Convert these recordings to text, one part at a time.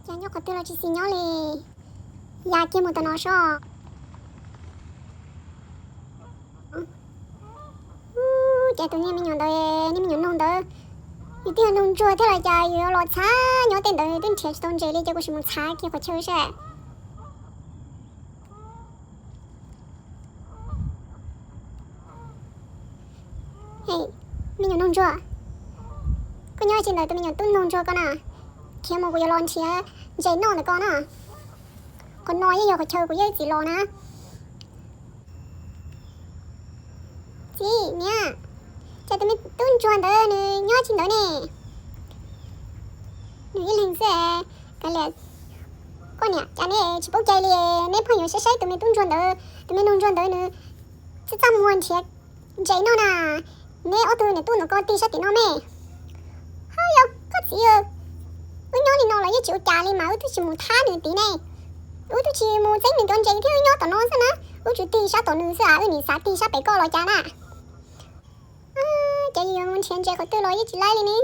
Cas nyob qhov twg los tsis xis nyob li, ya kiag mus tom no sob. Ces tus niag me nyuam ntawd, niag me nyuam noog ntawd, yus twb yog noog ntsuag thiab los cas yus yuav los txhav nyob tej ntawd, twb nrhiav tsis tau ntses li, ces kuv sim mus txhav kiag qhov chaw seb. Me nyuam noog ntsuag, koj nyob tsis ntawm tus me nyuam tub noog ntsuag ko na, khiav mus kuv yuav los nrhiav ntses noj ntawm ko na. Qhov no yeej yog qhov chaw kuv yog ib txwm los na. Txiv niam, cas tus me tub ntsuag ntawd nws nyob tsis ntawd ne? Nws ib leeg xwb. Kav liam, koj niam, cas neb tsis paub cai li, neb pheej yuav saib saib tus me tub ntsuag ntawd, tus me noog ntsuag ntawd nws txaj txaj muag nrhiav ntses noj na. Neb ob tug niam tub ntawm ko tig sab tim no me. Hos yog koj txiv, wb nyob li no los yeej tsis ua cas li mas wb twb tsis mus thab nws tid ne. Wb twb tsis mus txeeb nws cov ntses thiab, wb nyob tom no xwb na. Wb tsuas tig sab tom nws xwb, wb nim xav tig sab pem koj los cas na. Ces yus yuav mus nrhiav ntses qhov twg los yeej tsis laib li ne.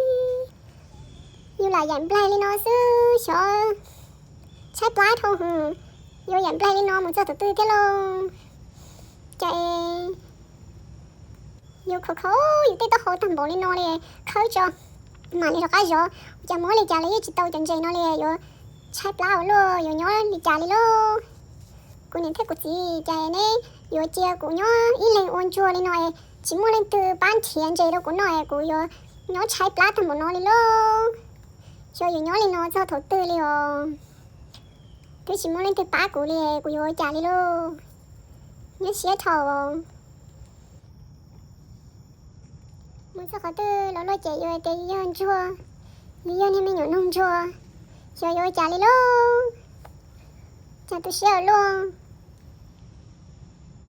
Yus lam yaim nplaig li no xwb xyov tshaib plab dhau hwv, yuav yaim nplaig li no mus txog thaum twg thiab lauj? Ces yuav khov kho yus tej taub hau tag npaum li no li, khawb tso mam li rov qab zov. Ua cas muab li cas los yeej tsis tau cov ntses no li, yuav tshaib plab ua luaj, yuav nyob li cas li lauj? Kuv niam thiab kuv txiv, cas neb yuav cia kuv nyob ib leeg ua ntsuag li no, tsis muaj leej twg pab nrhiav ntses rau kuv noj, kuv yuav nyob tshaib plab tag npaum no li lauj? Xyov yuav nyob li no txog thaum twg li os. Twb tsis muaj leej twg pab kuv li, kuv yuav ua cas li lauj? Nyuaj siab dhau. Mus txog qhov twg los luag cem yus tias yus yog ntsuag, yus yog niag me nyuam noog ntsuag, xyov yuav ua cas li lauj? Cas tu siab ua luaj.